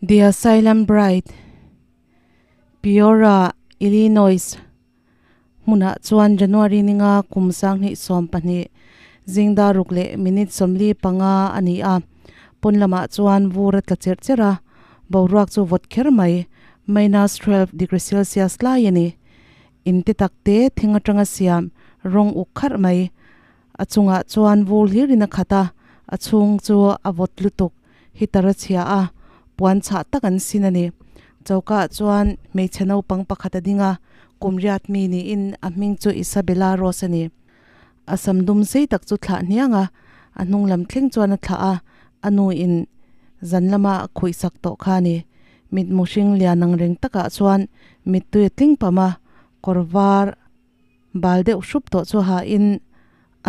The Asylum Bride, Peoria, Illinois hmunah chuan January ninga kum 2020 zingdar ruk leh minute 45 a ni a. Pawn lamah chuan vur a tla cherh cherh a, boruak chu vawt kher mai, minus 12 degree celsius lai a ni. In te tak te thing atanga siam rawng uk kharh mai. A chungah chuan vur hlirin a khat a, a chhung chu a vawt lutuk heater a chhia a, puan chhah tak an sin a ni. Choka ah chuan hmeichhe naupang pakhat a ding a, kum riat mi niin a hming chu Isabella Rose a ni. A sam dum sei tak chu thlah hniang a, a hnung lam thleng chuan a thlah a, a nu in zan lama a khuih sak tawh kha a ni. Mitmu hring lian ang reng takah chuan mittui a tling pam a, kawr var bal deuh hrup tawh chu ha in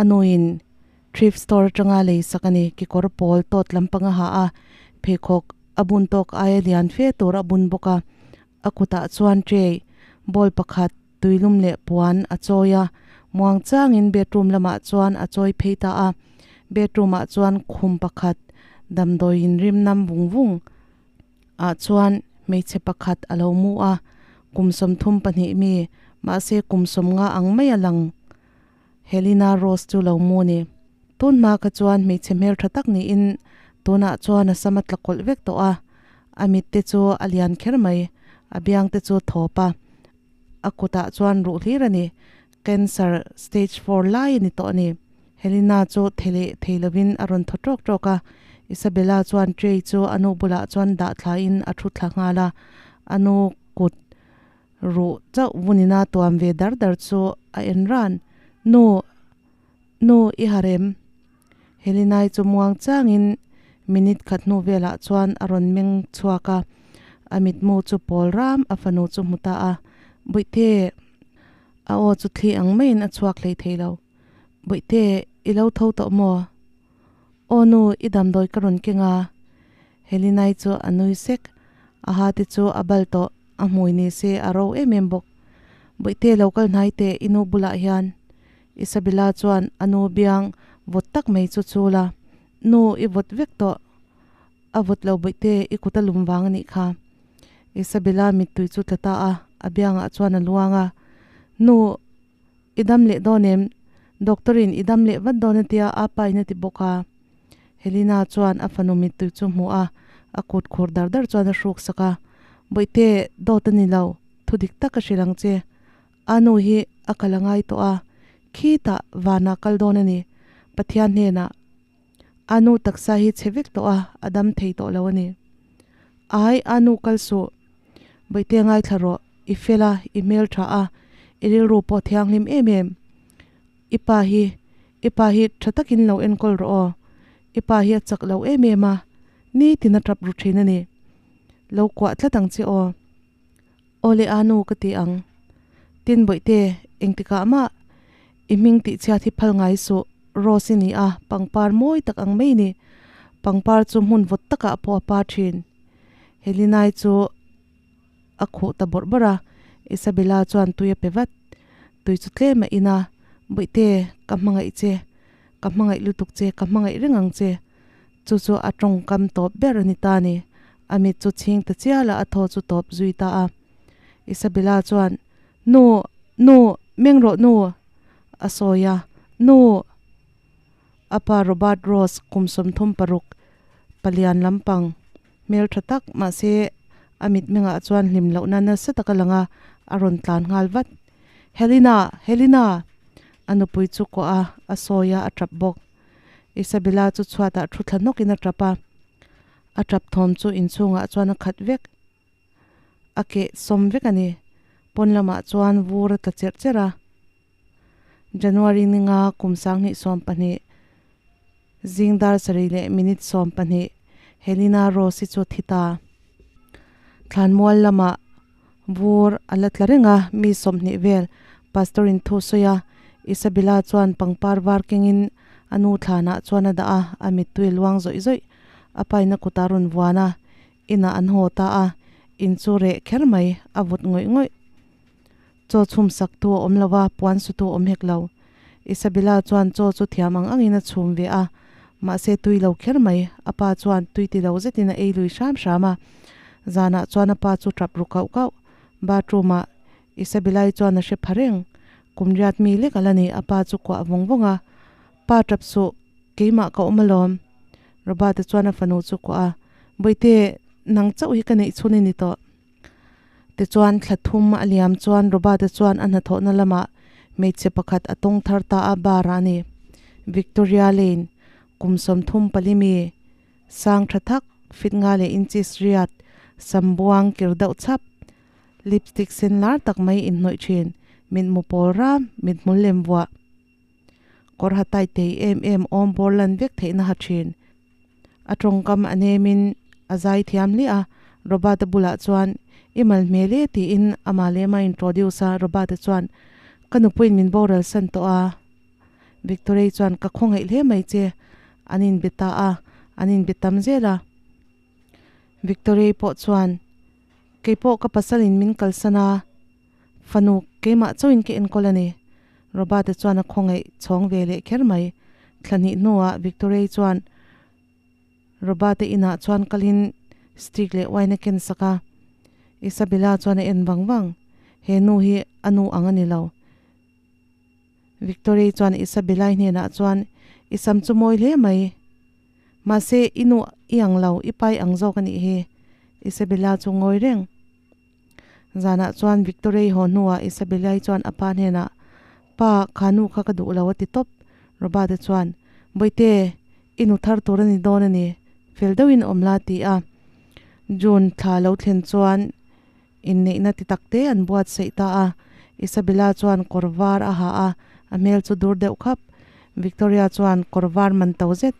a nu in thrift store atanga lei sak a ni. Kekawr pawl tawt lampang a ha a, pheikhawk a bun tawk aia lian fe tur a bun bawk a, a kutah chuan tray bowl pakhat tuilum leh puan a chawi a, muang changin bedroom lamah chuan a chawi phei ta a, bedroom ah chuan khum pakhat damdawi in rim nam vung vung ah chuan hmeichhe pakhat a lo mu a, kum 32 mi mahse kum 50 ang mai a lang Helena Rose chu lo mu a ni. Tun hma kha chuan hmeichhe hmel tha tak niin tunah chuan a sam a tla kawlh vek tawh a, a mit te chu a lian kher mai, a biang te chu thawp a, a kutah chuan ruh hlir a ni. Cancer stage four lai a ni tawh a ni. Helena chu theleh thei lovin a rawn thaw tawk tawk a, Isabella chuan tray chu a nu bulah chuan dah thlain a thu thla nghal a, a nu kut ruh chauh vunina tuam ve dar dar chu a en ran. Nu, nu i harem. Helenai chu muang changin minute khat hnu velah chuan a rawn meng chhuak a, a mitmu chu pawl ram a fanu chu hmu ta a, Bawihte! A aw chu thli ang maiin a chhuak hlei thei lo. Bawihte, i lo tho tawh maw? Aw nu, i damdawi ka rawn keng a. Helenai chu a nui sek. A ha te chu a bal tawh, a hmui ni se a ro em em bawk. Bawihte lo kal hnai teh i nu bulah hian. Isabella chuan a nu biang vawt tak mai chu chul a, Nu, i vawt vek tawh. A vawt lo bawihte, i kut a lum vang a nih kha. Isabella mittui chu tla ta a, a biangah chuan a luang a, Nu, i dam leh dawn em? Doctor in i dam leh vat dawn a tia a pa in a ti bawk a. Helena chuan a fanu mittui chu hmuh a, a kut khur dar dar chuan a hruk sak a, Bawihte, dawt a ni lo, thu dik tak a hrilh ang che. A nu hi a kal a ngai tawh a, khitah vanah kal dawn a ni. Pathian hnenah a nu taksa hi chhe vek tawh a, a dam thei tawh lo a ni. Ai, a nu kal suh. Bawihte ngaithla rawh, i fel a, i hmel tha a, i rilru pawh thianghlim em em. I pa hi, i pa hi tha takin lo enkawl rawh aw. I pa hi a chak lo em em a, nitin a tap ru thin a ni. Lo kuah tlat ang che aw. Aw le a nu ka ti ang. Tin Bawihte, engtikah mah i hming tih chhiat hi phal ngai suh, Rose i ni a, pangpar mawi tak ang mai ni. Pangpar chu hmun vawt takah pawh a par thin. Helinai chu a khuh ta bawrh bawrh a, Isabella chuan tui a pe vat. Tui chu tlem a in a, Bawihte, ka hmangaih che, ka hmangaih lutuk che, ka hmangaih reng ang che. Chu chu a tawngkam tawp ber a ni ta ni. A mit chu chhing ta chial a, a thaw chu tawp zui ta a. Isabella chuan, Nu! Nu! Meng rawh nu! a sawi a. Nu! A pa Robert Ross kum 36, palian lampang, hmel tha tak, mahse a mitmengah chuan hlim lohna nasa tak a lang a, a rawn tlan nghal vat. Helena! Helena! A nupui chu kuah a, a sawi a, a tap bawk. Isabella chu chhuatah thu thla hnawkin a tap a, a tap thawm chu inchhungah chuan a khat vek, a keh sawm vek a ni. Pawn lamah chuan vur a tla cherh cherh a. January ninga kum 2020 zing dar sarih leh minute 12 Helena Rose-i chu thi ta. Thlanmual lamah Vur a la tla reng a, mi 20 vel Pastor in thu sawi a, Isabella chuan pangpar var kengin a nu thlanah chuan a dah a, a mittui luang zawih zawih. A paina kutah a rawn vuan a, inah an haw ta a, in chu reh kher mai, a vut ngawih ngawih. Chaw chhum sak tu a awm lo a, puan su tu a awm hek lo. Isabella chuan chaw chu thiam ang angin a chhum ve a, mahse tui lo kher mai, a pa chuan tui ti lo zetin a ei lui hram hram a. Zanah chuan a pa chu tap ru kauh kauh. Bathroom ah Isabella-i chuan a hre pha reng. Kum riat mi lek a la ni, a pa chu kuah vawng vawng a. Pa tap suh, keimah ka awm alawm. Robert-a chuan a fanu chu kuah a, Bawihte, nang chauh hi ka neih chhun i ni tawh. Tichuan thla thum a liam chuan Robert-a chuan a hnathawhna lamah hmeichhe pakhat a tawng thar ta a, bar ah a ni. Victoria Lane, kum 34 mi, sang tha thak, fit nga leh inches riat, sam buang kir deuh chhap, lipstick sen lar tak mai inhnawih thin, mitmu pawl ram, mithmul lem vuah, kawr ha tai tei em em awm bawr lan vek theihna ha thin. A tawngkam a nemin a zai thiam hle a, Robert-a bulah chuan, I mal hmel e tiin amah lema introduce a, Robert-a chuan, Ka nupuiin min boral san tawh a, Victoria-i chuan, Ka khawngaih hle mai che, an inbe ta a, an inbe tam zel a. Victoria-i pawh chuan, Keipawh ka pasalin min kalsan a, Fanu, keimah chauhin ka enkawl a ni. Robert-a chuan a khawngaih chhawng ve leh kher mai. Thla hnih hnuah Victoria-i chuan Robert-a inah chuan kalin stick leh wine a ken sak a. Isabella chuan a en vang vang. He nu hi a nu ang a ni lo. Victoria-i chuan Isabella-i hnenah chuan, I sam chu mawi hle mai. Mahse, i nu i ang lo, i pai ang zawk a nih hi. Isabella chu ngawi reng. Zanah chuan Victoria-i haw hnuah Isabella-i chuan a pa hnenah, Pa, kha nu kha ka duh lo a ti tawp. Robert-a chuan, Bawihte, i nu thar tur a ni dawn a ni, fel deuhin awm la a ti a. June thla lo thlen chuan inneihna ti takte an buatsaih ta a. Isabella chuan kawr var a ha a, a hmel chu dur deuh khap. Victoria chuan kawr var man to zet,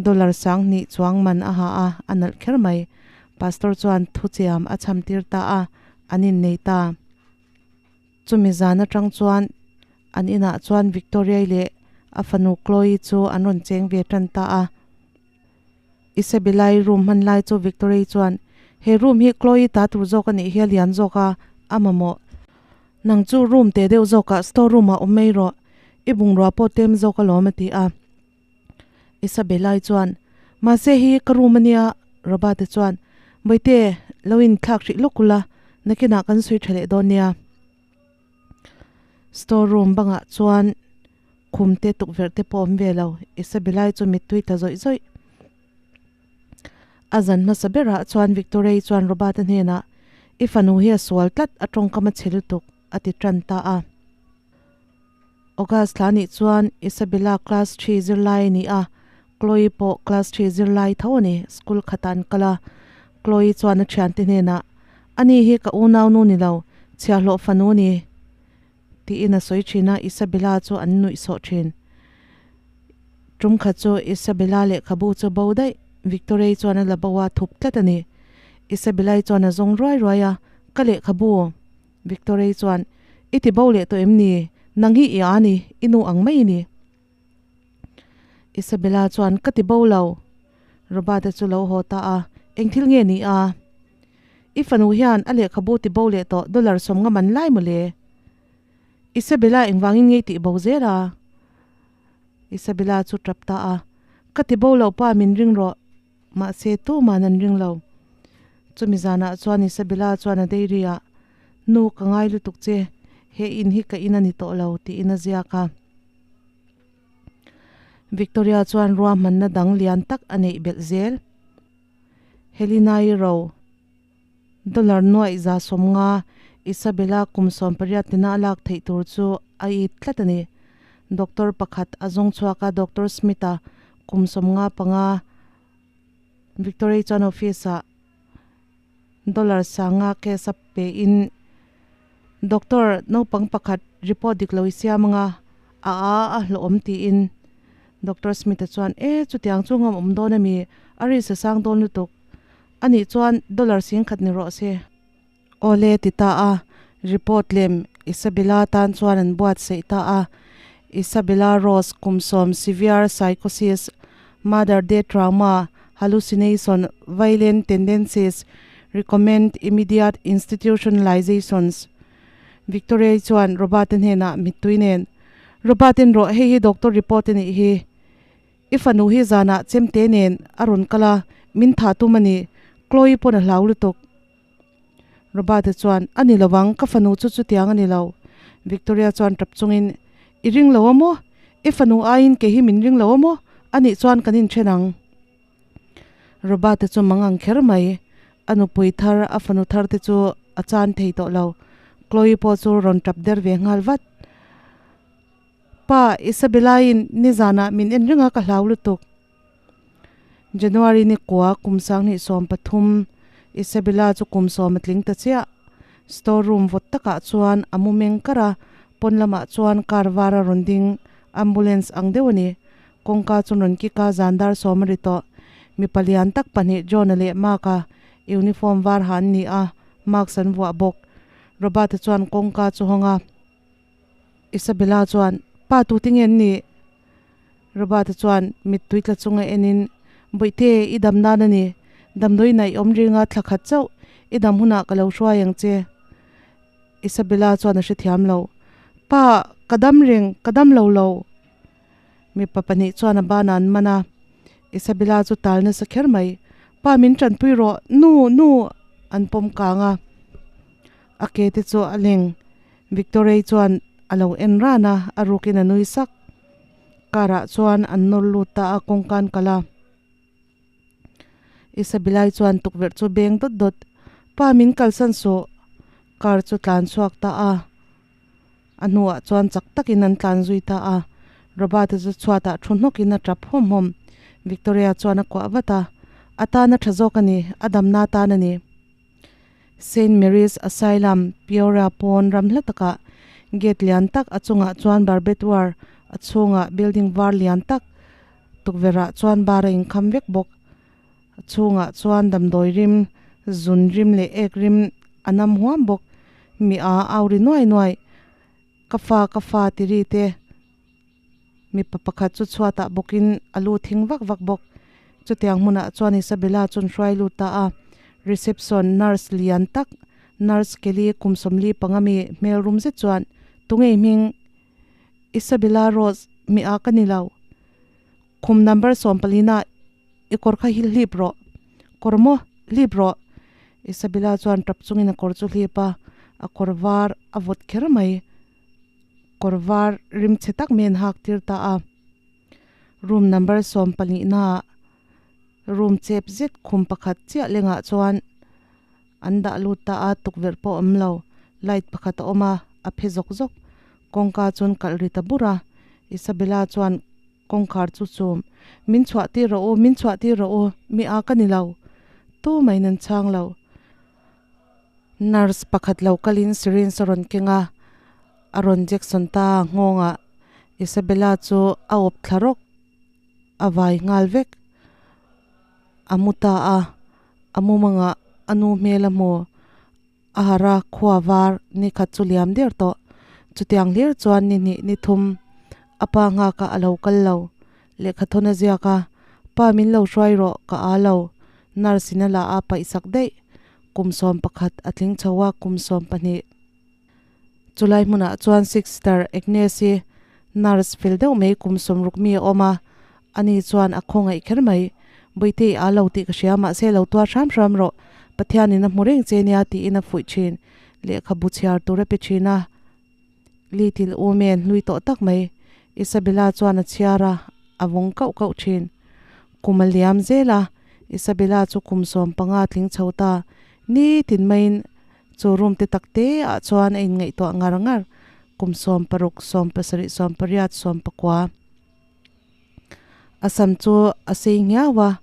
dollar 2000 chuang man a ha a, a nalh kher mai. Pastor chuan thuchiam a chham tir ta a, an innei ta. Chumi zan atang chuan an inah chuan Victoria-i leh a fanu Chloe chu an rawn cheng ve tan ta a. Isabella-i room hman lai chu Victoria-i chuan, He room hi Chloe ta tur zawk a nih hi a lian zawk a, a mamawh. Nang chu room teh deuh zawkah store room-ah awm mai rawh, i bungrua pawh tlem zawk alawm a ti a. Isabella-i chuan, Mahse hi ka room a nia, Robert-a chuan, Bawihte, lo inthlak hrih lawk ula, nakinah kan sawi tha leh dawn nia. Store room bangah chuan khum te tukverh te pawh awm ve lo, Isabella-i chu mittui tla zawih zawih. A zan hmasa berah chuan Victoria-i chuan Robert-a hnenah, I fanu hi a sual tlat, a tawngkam a chhe lutuk, a ti tan ta a. August thla nih chuan Isabella class three zirlai a ni a, Chloe pawh class three zirlai tho a ni, school khatah an kal a. Chloe chuan a thiante hnenah, Ani hi ka unaunu ni lo, chhiahhlawh fanu a ni, tiin a sawi thin a, Isabella chu an nuih sawh thin. Tum khat chu Isabella lehkhabu chu bo daih, Victoria-i chuan a la bo a, thup tlat a ni. Isabella-i chuan a zawng ruai ruai a, Ka lehkhabu! Victoria-i chuan, I ti bo leh tawh em ni? Nang hi i a ni, i nu ang mai i ni. Isabella chuan, Ka ti bo lo. Robert-a chu lo haw ta a, Eng thil nge ni a? I fanu hian a lehkhabu ti bo leh tawh dollar 50 man lai maw le? Isabella engvangin nge i tih bo zel a? Isabella chu tap ta a, Ka ti bo lo pa, min ring rawh. Mahse, tuman an ring lo. Chumi zanah chuan Isabella chuan a dairy ah, Nu, ka ngai lutuk che, he in hi ka in a ni tawh lo, tiin a ziak a. Victoria chuan ruahmanna dang lian tak a neih belh zel. Helena-i ro, dollar 150,000 Isabella kum 18 tina a lak theih tur chu a it tlat a ni. Doctor pakhat a zawng chhuak a, Doctor Smith-a kum 55 Victoria chuan office-ah dollar 5,000 cash a pe in Doctor naupang pakhat report dik lo i siam anga a a a hlawhawm tiin Doctor Smith-a chuan E chutiang chu ngam awm dawn ami? A risk a sang dawn lutuk. Anih chuan dollar 10,000 ni rawh se. Awle ti ta a, report lem Isabella tan chuan an buatsaih ta a. Isabella Rose kum sawm severe psychosis, mother death trauma, hallucination, violent tendencies, recommend immediate institutionalizations. Victoria-i chuan Robert-a hnenah mittui nen, Robert en rawh, hei hi doctor report a nih hi. I fanu hi zanah chemte nen a rawn kal a, min thah tum a ni. Chloe pawn a hlau lutuk. Robert-a chuan, A ni lovang, ka fanu chu chutiang a ni lo. Victoria chuan tap chungin, I ring lo a maw? I fanu aiin kei hi min ring lo a maw? A nih chuan kan inthen ang. Robert-a chu mang ang kher mai. A nupui thar, a fanu thar te chu a chan thei tawh lo. Chloe pawh chu rawn tap der ve nghal vat. Pa, Isabella-in nizanah min en reng a ka hlau lutuk. January ni kua kum 2013, Isabella chu kum sawm a tling ta chiah. Store room vawt takah chuan a mu meng kar a, pawn lamah chuan car var a rawn ding, ambulance ang deuh a ni. Kawngka chu rawn kick a, zan dar sawm a ri tawh. Mipa lian tak pahnih John-a leh Mark-a uniform var ha an ni a, mask an vuah bawk. Robert-a chuan kawngka chu hawng a. Isabella chuan, Pa tute nge an nih? Robert-a chuan mittui tla chunga enin, Bawihte, i dam nan a ni. Damdawi naih awm ringa thla khat chauh i dam hunah ka lo hruai ang che. Isabella chuan a hrethiam lo. Pa, ka dam reng, ka dam lo lo. Mipa pahnih chuan a banah an man a. Isabella chu tal nasa kher mai. Pa, min tanpui rawh. Nu, nu! An pawm kang a. A ke te chu a leng. Victorei chuan a lo en ran a, a rukin a nui sak. Car ah chuan an nawr lut ta a, kawngka an kal a. Isabellai chuan tukverh chu beng dawt dawt, Pa min kalsan suh! Car chu tlan chhuak ta a. A hnuah chuan chak takin an tlan zui ta a. Robert-a chu chhuatah thu hnawkin a tap hawm hawm. Victoria chuan a kuah vat a, A tan a tha zawk a ni, a damna tan a ni. Saint Mary's Asylum, Peoria pawn ram hla takah gate lian tak a chungah chuan barbed wire a chhungah building var lian tak tukverhah chuan bar a inkham vek bawk. A chhungah chuan damdawi rim, zun rim leh ek rim a nam huam bawk. Mi a au ri nuai nuai. Ka fa ka fa ti ri te. Mipa pakhat chu chhuatah bawkin a lu thing vak vak bawk. Chutiang hmunah chuan Isabella chuan hruai lut ta a. Reception nurse lian tak, Nurse Kelly kum 45 mi hmel rum zet chuan, Tunge hming? Isabella Rose, mi a ka ni lo. Khum number 14 ah i kawr kha hi hlip rawh. Kawr maw? Hlip rawh. Isabella chuan tap chungin a kawr chu hlip a, a kawr var a vawt kher mai. Kawr var rimchhe tak mai an hak tir ta a. Room number 14 naah room chep zet khum pakhat chiah lengah chuan an dah lut ta a, tukverh pawh a awm lo. Light pakhat a awm a, a phe zawk zawk. Kawngka chuan kalh ri ta bur a. Isabella chuan kawngkhar chu chum, Min chhuah tir rawh u, min chhuah tir rawh u, mi a ka ni lo. Tumaiin an chhang lo. Nurse pakhat lo kalin syringe a rawn keng a, a rawn jection ta a nghawngah Isabella chu a awp thla rawk a vai nghal vek. A mu ta a, a mumangah a nu hmel a hmu. A harh a, khua var ni khat chu liam der tawh. Chutiang hlir chuan ni hnih ni thum a pa nghakah a lo kal lo. Lehkha thawn a ziak a, Pa min lo hruai rawh, ka aa lo. Nurse in a la a paihsak daih. Kum 11 a tling chho a, kum 12. Chulai hmunah chuan Sister Agnes-i nurse fel deuh mai kum 60 mi a awm a, ani chuan a khawngaih kher mai. Bawihte i aa lo tih ka hria, mahse lo tuar hram hram rawh, Pathianin a hmu reng che nia tiin a fuih thin. Lehkhabu chhiar tur a pe thin a. Little Women hlui tawh tak mai Isabella chuan a chhiar a, a vawng kauh kauh thin. Kum a liam zel a, Isabella chu kum 15 tling chho ta. Nitin maiin chu room te tak te ah chuan a inngaihtuah ngar ngar. Kum 16, 17, 18, 19. A sam chu a sei nghiau a,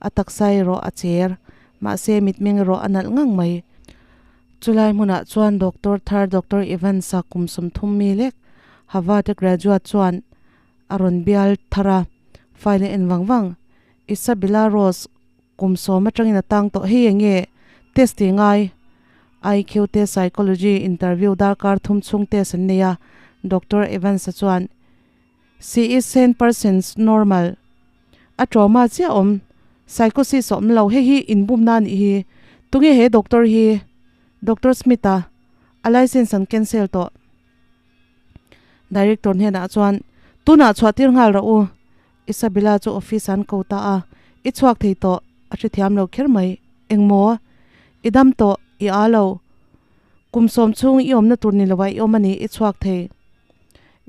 a taksa erawh a cher, mahse mitmeng erawh a nalh ngang mai. Chulai hmunah chuan Doctor thar Doctor Evans-a kum 30 mi lek Harvard-a graduate chuan a rawn bial thar a, file a en vang vang. Isabella Rose kum 10 atangin a tang tawh hei eng nge test tih ngai? IQ test Psychology interview darkar thum chhung test an nei a, Doctor Evans-a chuan She is 100 percent normal. A trauma chiah awm. Psychosis a awm lo. Hei hi inbumna a nih hi. Tunge he doctor hi? Doctor Smith-a. A license an cancel tawh. Director hnenah chuan, Tunah chhuah tir nghal rawh u. Isabella chu office an ko ta a. I chhuak thei tawh. A hrethiam lo kher mai. Engmaw? I dam tawh. I aa lo. Kum sawm chhung i awmna tur ni loa i awm a ni, i chhuak thei.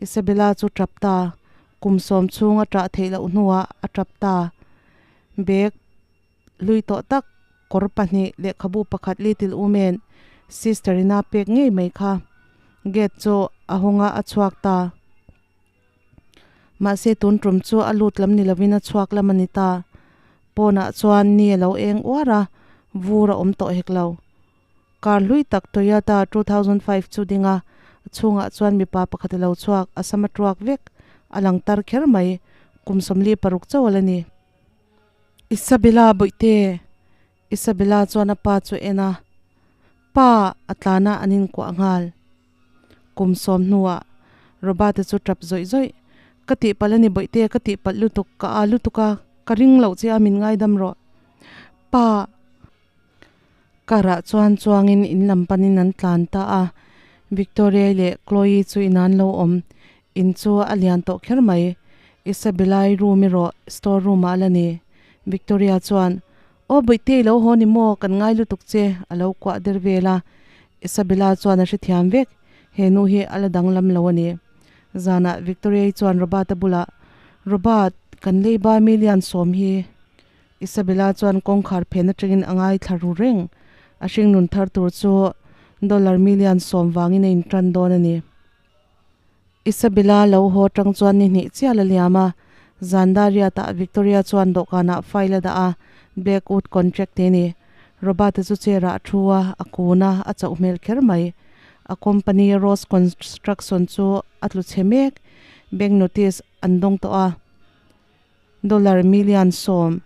Isabella chu tap ta. Kum sawm chhung a tah theih loh hnuah a tap ta. Bag hlui tawh tak kawr pahnih lehkhabu pakhat Little Women sister ina pek ngei mai kha gate chu a hawng a, a chhuak ta. Mahse tun tum chu a lut lam ni lovin a chhuak lam a ni ta. Pawnah chuan ni a lo eng uar a, vur a awm tawh hek lo. Car hlui tak Toyota 2005 chu ding a, a chhungah chuan mipa pakhat a lo chhuak, a sam a tuak vek, a lang tar kher mai, kum 46 chauh a la ni. Isabella bawihte! Isabella chuan a pa chu en a, Pa! A tlan a, an inkuah nghal. Kum sawm hnuah Robert-a chu tap zawih zawih, Ka tihpalh a ni bawihte, ka tihpalh lutuk, ka â lutuk a, ka ring loh che a, min ngaidam rawh. Pa! Car-ah chuan chuangin in lam panin an tlan ta a, Victoria-i leh Chloe chu in an lo awm. In chu a lian tawh kher mai. Isabella-i room erawh store room-ah a la ni. Victoria chuan, Aw Bawihte i lo haw ni maw, kan ngai lutuk che, a lo kuah der vel a. Isabella chuan a hrethiam vek, he nu hi a la danglam lo a ni. Zanah Victoria-i chuan Robert-a bulah, Robert, kan leiba million sawm hi. Isabella chuan kawngkhar phen atangin a ngaithla ru reng. A hringnun thar tur chu dollar million sawm vangin a intan dawn a ni. Isabella lo haw tang chuan ni hnih chiah la liam a. Zandariatah Victoria chuan dawhkanah file a dah a, Blackwood contract te ni. Robert-a chu chair-ah a thu a, a kun a, a chauh hmel kher mai. A company Rose Construction chu a tlu chhe mek. Bank notice an dawng tawh a. Dollar million sawm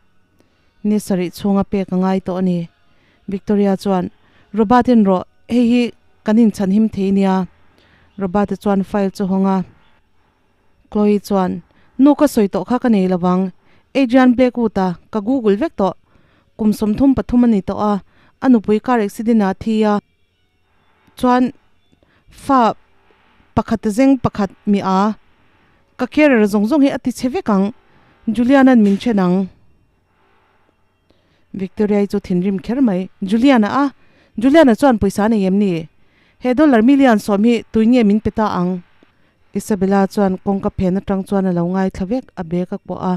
ni sarih chhunga pek a ngai tawh a ni. Victoria chuan, Robert in rawh, hei hi kan inchhan him thei nia. Robert-a chuan file chu hawng a. Chloe chuan, Nu ka sawi tawh kha ka nei lovang. Adrian Blackwood-a ka google vek tawh. Kum 33 a ni tawh a, a nupui car accident-ah a thi a. Chuan fa pakhat zeng pakhat mi a, ka carer zawng zawng hi a ti chhe vek ang, Julian-a'n min then ang. Victoria-i chu thinrim kher mai, Julian-a a? Julian-a chuan pawisa a nei em ni? He dollar million sawm hi tui nge min pe ta ang? Isabella chuan kawngka phen atang chuan a lo ngaithla vek, a bag a kuah a,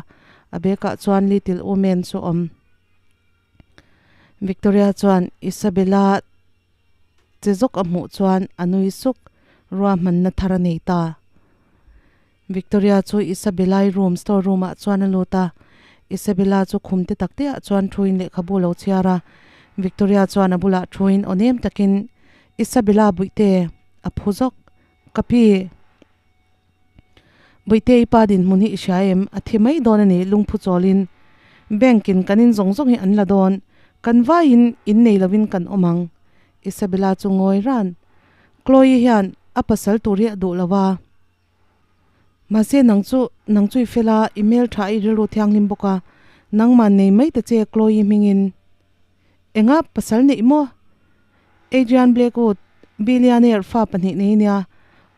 a bag ah chuan Little Woman chu a awm. Victoria chuan Isabella che zawk a hmuh chuan a nui suk, ruahmanna thar a nei ta. Victoria chu Isabella-i room, store room ah chuan a lut a, Isabella chu khum te tak te ah chuan thuin lehkhabu lo chhiar a, Victoria chuan a bulah thuin aw nem takin, Isabella buihte, a phu zawk, ka pi. Bawihte i pa dinhmun hi i hria em? A thi mai dawn a ni, lungphu chawlin. Bank in kan in zawng zawng hi an la dawn. Kan vaiin in nei lovin kan awm ang. Isabella chu ngawi ran. Chloe hian a pasal tur hi a duh lo a. Mahse nang chu, nang chu i fel a, i hmeltha i rilru thianghlim bawk a. Nangmah nei mai ta che Chloe hmingin. Enga pasal neih maw? Adrian Blackwood, billionaire fa pahnih nei nia,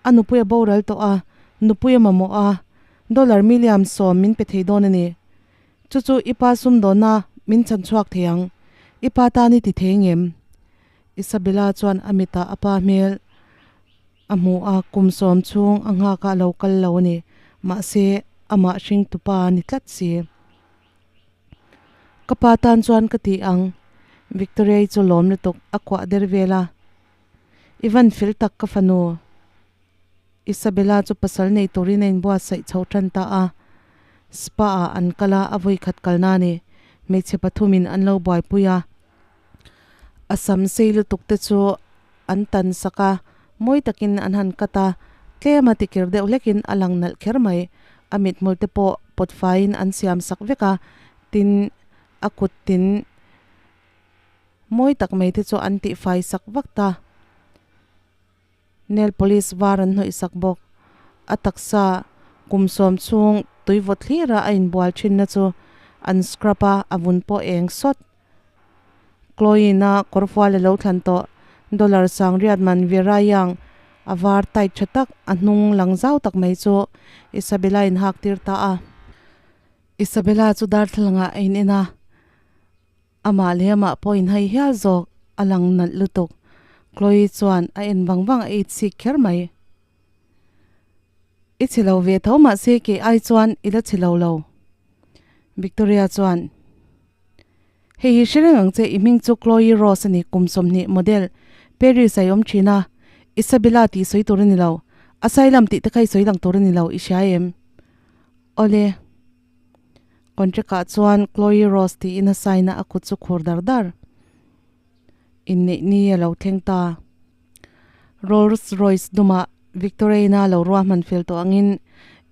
a nupui a boral tawh a, nupui a mamawh a, dollar milliam sawm min pe thei dawn a ni. Chu chu i pa sumdawnna min chhan chhuak thei ang. I pa tan i ti thei ngem? Isabella chuan a mitah a pa hmel a hmu a, kum sawm chhung a nghak a lo kal lo a ni. Mahse, amah hringtupa a ni tlat si. Ka pa tan chuan ka ti ang, Victoria-i chu lawm lutuk a kuah der vel a. I van fel tak ka fanu. Isabella chu pasal nei turin a inbuatsaih chho tan ta a. Spa ah an kal a, a vawi khat kalna a ni. Hmeichhe pathumin an lo buaipui a. A sam sei lutuk te chu an tan sak a, mawi takin an han cut a, tlem a tikir deuh hlekin a lang nalh kher mai. A mithmul te pawh pawt faiin an siam sak vek a, tin a kut tin mawi tak mai te chu an tihfai sak vak ta. Nail polish var an hnawih sak bawk. A taksa kum sawm chhung tui vawt thlira a inbual thinna chu an scrub a, a vun pawh eng sawt. Chloe-na kawrfual a lo thlan tawh. Dollar sang riat man Vera Young a var tight tha tak a hnung lang zau tak mai chu Isabella in hak tir ta a. Isabella chu darthlalangah a in en a. Amah leh amah pawh inhai hial zawk a lang nalh lutuk. Chloe chuan a en vang vang a itsik kher mai. I chhe lo ve tho mahse kei ai chuan i la chhe lo lo. Victoria chuan, Hei hi hre reng ang che, i hming chu Chloe Rose a ni, kum 20 model, Paris ah i awm thin a, Isabella tih sawi tur a ni lo, Asylum tih te kha i sawi lang tur a ni lo, i hria em? Awle. Contract ah chuan Chloe Rose tiin a sign a, a kut chu khur dar dar. Inneih ni a lo thleng ta. Rolls Royce dumah Victoria-ina lo ruahman fel tawh angin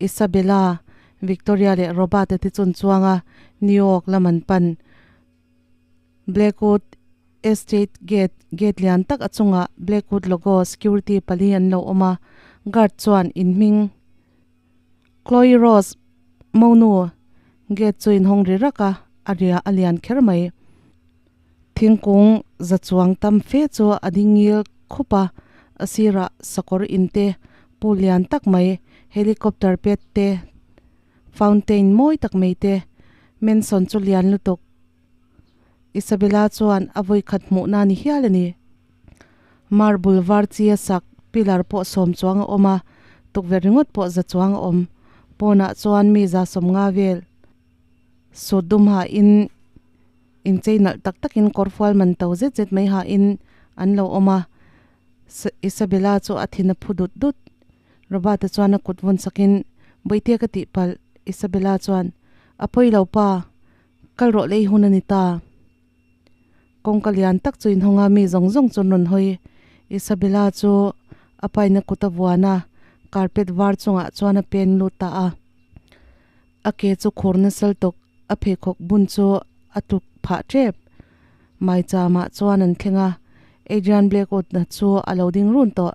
Isabella, Victoria leh Robert-a te chun chuanga New York lam an pan. Blackwood Estate gate, gate lian tak a chungah Blackwood logo security pali an lo awm a, guard chuan in hming Chloe Rose monu gate chu inhawng ri rak a, a ria a lian kher mai. Thingkung za chuang tam fe chu a ding ngil khup a, a sirah sakawr in te, pool lian tak mai, helicopter pet te, fountain mawi tak mai te, mansion chu lian lutuk. Isabella chuan a vawi khat hmuh na ni hial a ni. Marble var chi a sak, pillar pawh sawm chuang a awm a, tukverh ringawt pawh za chuang a awm. Pawnah chuan mi za sawmnga vel sut dum hahin Inchei nalh tak takin kawr fual man to zet zet mai hahin an lo awm a, Isabella chu a thin a phu dut dut. Robert-a chuan a kut vawn sakin, Bawihte ka tih palh, Isabella chuan, A pawi lo pa, kal rawh lei hun a ni ta. Kawngka lian tak chu inhawng a, mi zawng zawng chu an rawn hawi. Isabella chu a paina kut a vuan a, carpet var chungah chuan a pen lut ta a. A ke chu khur nasal tawk. A pheikhawk bun chu a tuk phah tep. Maicham-ah chuan an thleng a, Adrian Blackwood-a chu a lo ding run tawh.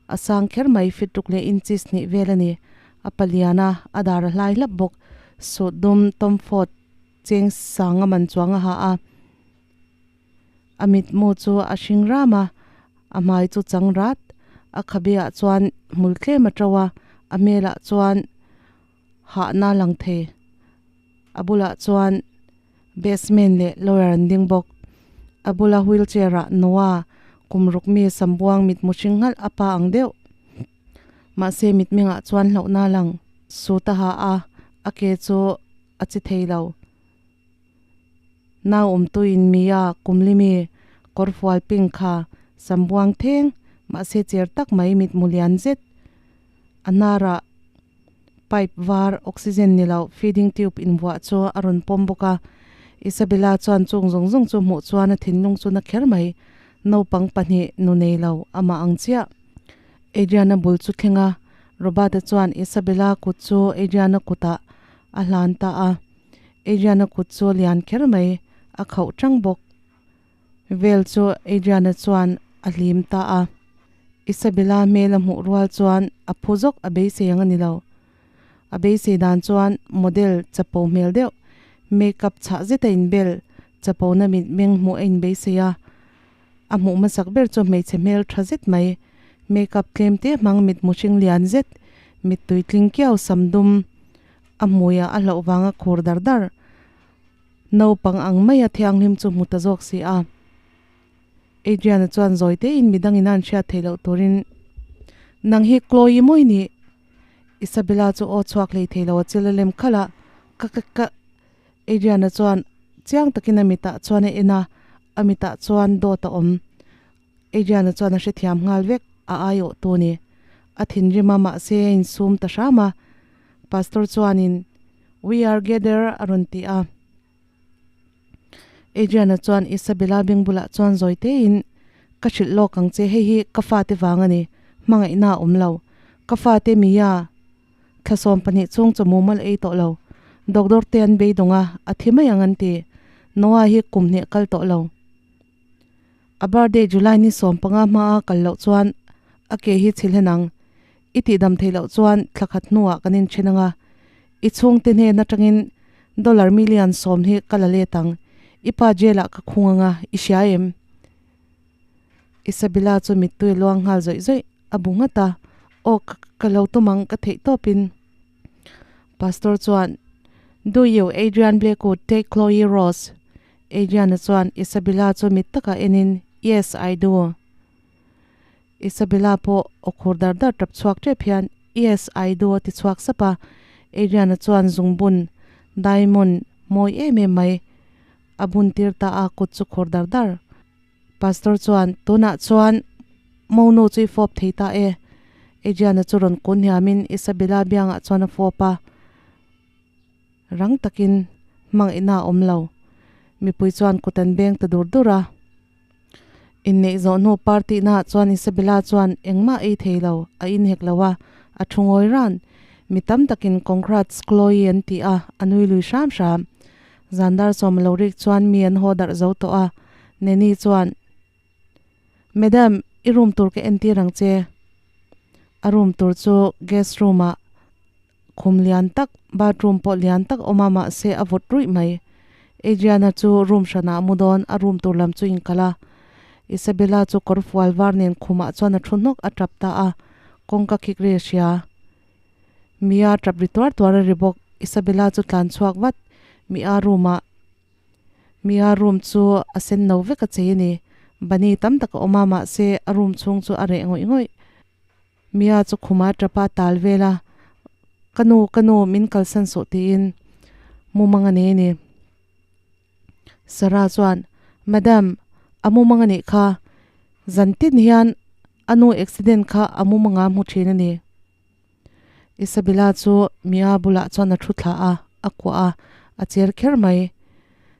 A sang kher mai, fit ruk leh inches hnih vel a ni. A palian a, a dar a hlai hlap bawk. Suit dum Tom Ford cheng sang a man chuang a ha a. A mitmu chu a hring ram a, a hmai chu chang rat. A khabe-ah chuan hmul tlem a to a, a hmelah chuan hahna lang thei. A bulah chuan basement leh lawyer an ding bawk. A bula wheelchair ah Noah kum ruk mi sambuang mitmu hring nghalh a pa ang deuh. Mahse mitmengah chuan hlauhna lang sut a ha a, a ke chu a chi thei lo. Nau awmtuin Mia kumlimi kawrfual pink kha sambuang theng mahse cher tak mai mitmu lian zet a hnarah Pipe var, oxygen ni lo, feeding tube invuah chu a rawn pawm bawk a. Isabella chuan chung zawng zawng chu hmuh chuan a thinlung chu na kher mai. Naupang pahnih nu nei lo, amah ang chiah. Adriana bul chu thleng a, Robert-a chuan Isabella kut chu Adriana kutah a hlan ta a. Adriana kut chu lian kher mai, a khauh tang bawk. Vel chu Adriana chuan a hlim ta a. Isabella hmel a hmuh rual chuan a phu zawk a beisei ang a ni lo. A beisei dan chuan model chapo hmel deuh, makeup chhah zet a inbel, chapona mitmeng hmuh a inbeisei a. A hmuh hmasak ber chu hmeichhe hmel tha zet mai, makeup tlem te hmang mitmu hring lian zet, mittui tling kiau sam dum a hmuiah a hlauh vanga khur dar dar. Naupang ang maia thianghlim chu hmu ta zawk si a. Adrian-a chuan zawi tein midangin a an hriat theih loh turin, Nang hi Chloe mawi ni? Isabella chu aw chhuak hlei thei lo a chil a lem khalh a, Ka ka ka. Adrian-a chuan chiang takin a mitah chuan a en a, a mitah chuan dawt a awm. Adrian-a chuan a hrethiam nghal vek, a aiawh tu ni. A thinrim a, mahse a insum ta hram a. Pastor chuanin, We are gather a rawn ti a. Adrian-a chuan Isabella beng bulah chuan zawi tein, Ka hrilh lawk ang che, hei hi ka fate vang a ni, hmangaihna a awm lo. Ka fate Mia, thla 12 chhung chaw mumal ei tawh lo. Doctor te an beidawng a, a thi mai ang an ti. Noah hi kum hnih a kal tawh lo. A birthday July ni 15 hma a kal loh chuan a ke hi chhi hlen ang. I tihdam theih loh chuan thla khat hnuah kan inthen ang a. I chhungte hnen atangin dollar million 10 hi ka la let ang. I pa jail ah ka khung ang a, i hria em? Isabella chu mittui a luang nghal zawih zawih. A bu nghat a, Aw ka ka lo tum ang ka theih tawpin. Pastor chuan, Do you Adrian Blackwood take Chloe Rose? Adriana chuan Isabella chu mit takah enin, Yes, I do. Isabella pawh aw khur dar dar tap chhuak tep hian, Yes, I do a ti chhuak sap a. Adrian-a chuan zungbun, diamond, mawi em em mai a bun tir ta a, kut chu khur dar dar. Pastor chuan, Tunah chuan monu chu i fawp thei ta e. Adrian-a chu rawn kun hiamin Isabella biangah chuan a fawp a. Rang takin hmangaihna a awm lo. Mipui chuan kut an beng ta dur dur a. Inneih zawh hnu party naah chuan Isabella chuan engmah ei thei lo, a inhek lo a, a thu ngawi ran. Mi tam takin Congrats Chloe an ti a, a nui lui hram hram. Zandar sawm a lo rik chuan mi an haw darh zo tawh a, Nanny chuan, Madam, i room tur ka entir ang che. A room tur chu guest room ah Khum lian tak, bathroom pawh lian tak awm a mahse a vawt ruih mai. Adriana chu room hranah a mu dawn, a room tur lam chu inkal a. Isabella chu kawr fual var nen khumah chuan a thu hnawk a tap ta a, kawngka khik ri a hria. Mia tap ri tuar tuar a ri bawk, Isabella chu tlan chhuak vat, Mia room ah. Mia room chu a sen no vek a chei a ni. Bunny tam tak a awm a mahse a room chhung chu a reh ngawih ngawih. Mia chu khuma tapa tal vel a, Ka nu, ka nu, min kalsan suh tiin mumang a nei a ni. Sarah chuan, Madam, a mumang a nih kha, zan tin hian a nu accident kha a mumanga hmu thin a ni. Isabella chu Mia bulah chuan a thu thla a, a kuah a, a cher kher mai.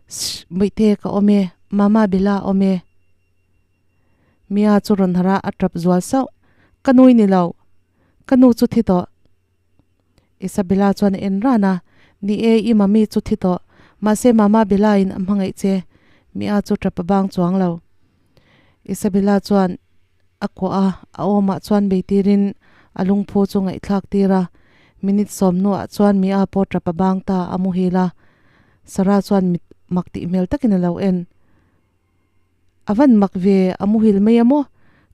Shh, Bawihte ka awm e, Mama Bella a awm e. Mia chu rawn harh a, a tap zual sauh. Ka nui ni lo. Ka nu chu thi tawh. Isabella chuan a en ran a, Ni e, i mami chu thi tawh. Mahse mama Bella in a hmangaih che. Mia chu tap a bang chuang lo. Isabella chuan a kuah a, a awmah chuan beitirin a lungphu chu ngaihthlak tir a. Minute sawm hnuah chuan Mia pawh tap a bang ta, a muhil a. Sarah chuan mit mak tih hmel takin a lo en. A van mak ve, a muhil mai a maw?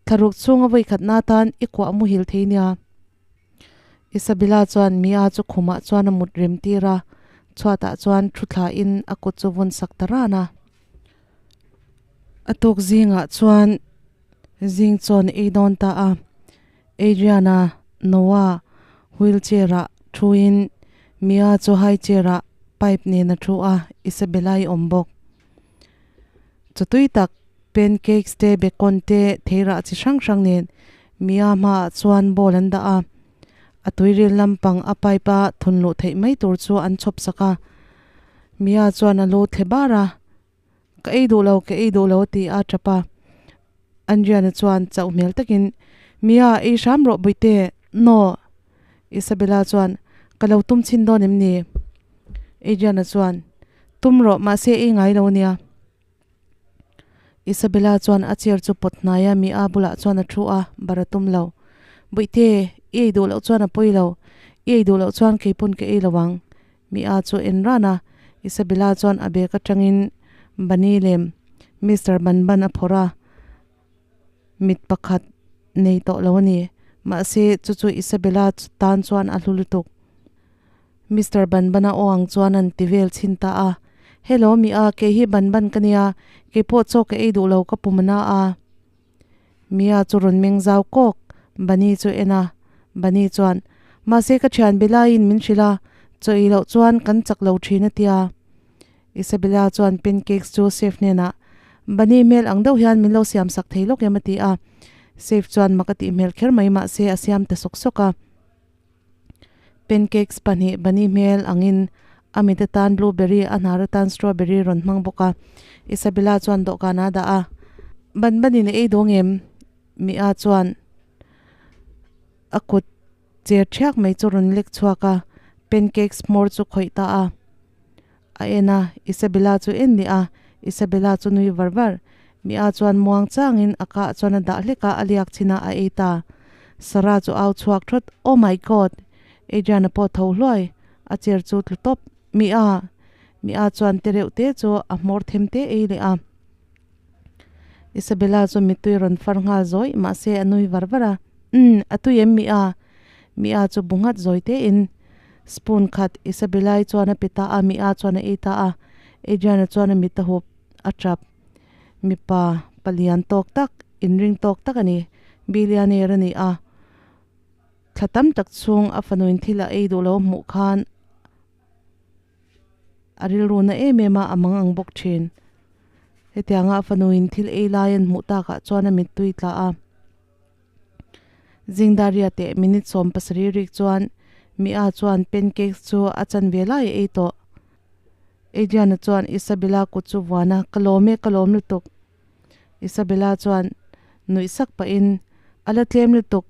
Thlaruk chhunga vawikhatna atan i kuah muhil thei nia. Isabella chuan Mia chu khumah chuan a mut rem tir a, chhuatah chuan thu thlain a kut chu vawn sak ta ran a. A tuk zingah chuan zing chawn ei dawn ta a, Adriana, Noah wheelchair-ah thuin Mia chu high chair-ah pipe nen a thu a, Isabella-i awm bawk. Chawtui tak pancakes te bacon te theirah chi hrang hrang nen Mia hmaah chuan bowl an dah a, a tuiril lampang a pipe a thun luh theih mai tur chu an chhawp sak a. Mia chuan a lu thle bar a, Ka ei duh lo, ka ei duh lo a ti a tap a. Andriana chuan chauh hmel takin, Mia, ei hram rawh Bawihte, No. Isabella chuan, Ka lo tum chhin dawn em ni? Adriana chuan, Tum rawh, mahse ei ngai lo ania. Isabella chuan a chair chu pawt hnai a, Mia bulah chuan a thu a, bar a tum lo. Bawihte, i ei duh loh chuan a pawi lo. I ei duh loh chuan kei pawn ka ei lo ang. Mia chu en ran a, Isabella chuan a bag atangin Bunny lem Mister Banban a phawrh a, mit pakhat nei tawh lo a ni. Mahse, chu chu Isabella tan chuan a hlu lutuk. Mister Banban-a aw ang chuan an ti vel chhin ta a, Hello Mia, kei hi Banban ka nia, kei pawh chaw ka ei duh lo ka pum a na a. Mia chu rawn meng zau kawk, Bunny chu en a, Bunny chuan, Mahse ka thian Bella-in min hrilh a, chaw ei loh chuan kan chak lo thin a tia. Isabella chuan pancakes chu chef hnenah, Bunny hmel ang deuh hian min lo siam sak thei lawk em a ti a. Chef chuan mak a tih hmel kher mai mahse a siam ta sawk sawk a. Pancakes pahnih bunny hmel angin a mit atan blueberry a hnar atan strawberry rawn hmang bawk a. Isabella chuan dawhkan a dah a. Ban banin a ei dawng em? Mia chuan a kut cher thiak mai chu rawn lek chhuak a, pancakes hmawr chu khawih ta a. A en a, Isabella chu en leh a, Isabella chu nui var var. Mia chuan muang changin a kah chuan a dah hlek a, a liak chin a, a ei ta. Sarah chu au chhuak thawt, Oh my God! Adrian-a pawh tho hluai, a chair chu tlu tawp. Mia! Mia chuan te reuh te chu a hmawr them te ei leh a. Isabella chu mittui rawn far nghal zawi, mahse a nui var var a. Umm, a tui em Mia? Mia chu bu nghat zawi tein spoon khat Isabella-i chuan a pe ta a, Mia chuan a ei ta a. Adrian-a chuan a mit a hup a tap. Mipa palian tawk tak, inring tawk tak a ni. Billionaire a ni a. Thla tam tak chhung a fanuin thil a ei duh lo hmuh khan a rilru na em em a, a mang ang bawk thin. Hetianga a fanuin thil ei lai an hmuh takah chuan a mittui tla a. Zingdaria teh minute 70 rik chuan Mia chuan pancakes chu a chan ve lai a ei tawh. Adriana chuan Isabella kut chu vuan a, Ka lawm e, ka lawm lutuk. Isabella chuan nuih sak pahin, A la tlem lutuk,